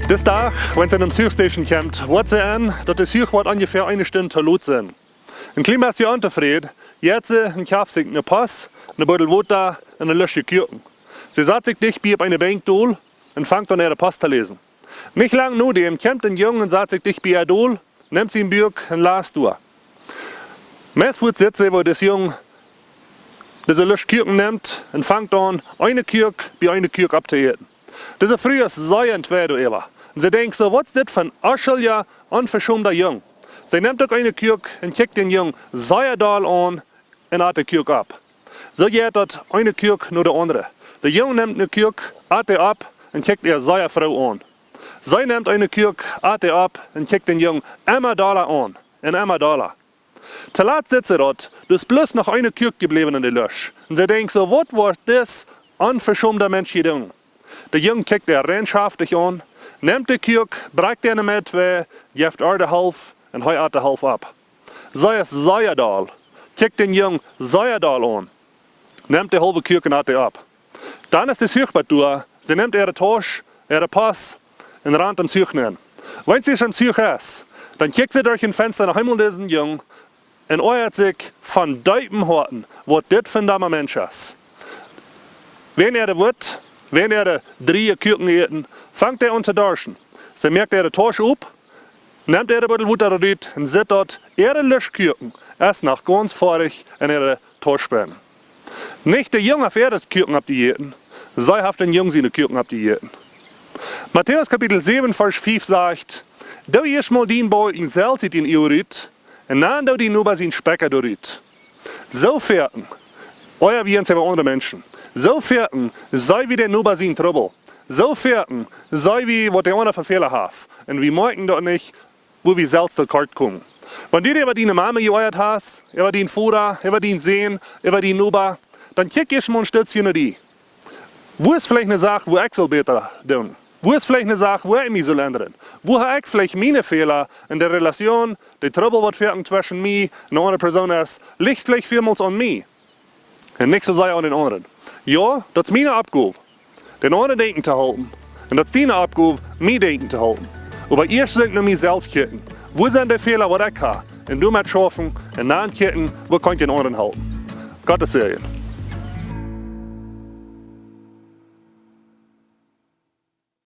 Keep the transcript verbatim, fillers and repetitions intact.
Dis Dach, wan see aum Zuchstation kjemt, woat see enn, daut de Zuch woat onjefäa eene Stund to lot sennen. Een kjlien bät ontofräd, jeit see un kjaft sikj eene Post, een Buddel Wota un een Lüschje Kuaken. See sat sikj dicht bie opp eene Benkj dol un fangt aun äare Post to läsen. Nich lang no däm kjemt een Jung un sat sikj dicht bie äa dol, nemt sien Buak un last doa. Meist fuaz sitt see, woo dis Jung dise Lüschje Kuaken nemt un fangt aun, eene Kuak bie eene Kuak opptoäten. Dise Fru es sea entwäa doaräwa. Un see denkjt soo: "Waut es dit fa een oschulja, onveschoomda Jung?" See nemt uk eene Kuak un kjikjt dän Jung sea doll aun un at de Kuak opp. Soo jeit daut, eene Kuak no de aundre. De Jung nemt eene Kuak, at dee opp un kjikjt äa sea froo aun. See nemt eene Kuak, at dee opp un kjikjt dän Jung emma dolla aun un emma dolla. Toolatst sitt see daut, doa es bloos noch eene Kuak jebläwen en de Lüsch. Un see denkjt soo: "Waut woat dis onveschoomda Mensch hia doonen?" De Jung kjikjt äa reinschauftich aun, nemt de Kuak, brakjt dee en de Med twei, jeft äa de Halft un hee at de Halft opp. See es sea doll, kjikjt dän Jung sea doll aun, nemt de haulwe Kuak un at dee opp. Dan es de Zuch boolt doa, see nemt äare Tausch, äare Post un rant em Zuch nenn. Wan see aum Zuch es, dan kjikjt see derch een Fensta noch eemol disen Jung un oajat sikj von deepen Hoaten, waut dit fa een domma Mensch es. Wan äa woat, wan äa dree Kuaken äten, fangt dee aun to darschten. See moakt äare Tausch op, nemt äa Buddel Wota rut un sitt daut äa Lüschje Kuaken es noch gaunz foadich en äa Tausch bennen. Nich de Jung haft äa Kuaken oppjejäten, see haft dän Jung siene Kuaken oppjejäten. Matäus Kapitel säwen, Varsch fiew sajcht: "Doo ieescht mol dien Boajen selfst ut dien Uag rut, un dan doo dien Noba sien Spekja doa rut." Soo foaken oajren wie ons äwa aundre Menschen. Soo foaken seenen wie dän Noba sien Trubbel. Soo foaken seenen wie, waut de aundra fa Fäla haft, un wie moakjen daut nich, woo wie selfst to kort komen. Wan du die äwa diene Mame jeoajat hast, äwa dien Voda, äwa dien Sän, äwa dien Noba, dan kjikj ieescht mol een Stootje no die. Wua es veleicht eene Sach, wua ekj saul bäta doonen? Wua es veleicht eene Sach, wua ekj mie saul endren? Wua hab ekj veleicht miene Fäla en de Relation, de Trubbel, waut foaken tweschen mie un de aundre Persoon es, licht veleicht välmols aun mie un nich soo sea aun dän aundren? Jo, daut es miene Oppgow, dän aundren denkjen to halpen. Un daut es diene Oppgow, mie denkjen to halpen. Oba ieescht sull ekj no mie selfst kjikjen. Wua sent de Fäla, waut ekj hab? Un doamet schaufen un dan kjikjen, wua kaun ekj dän aundren halpen? Gottes Säajen.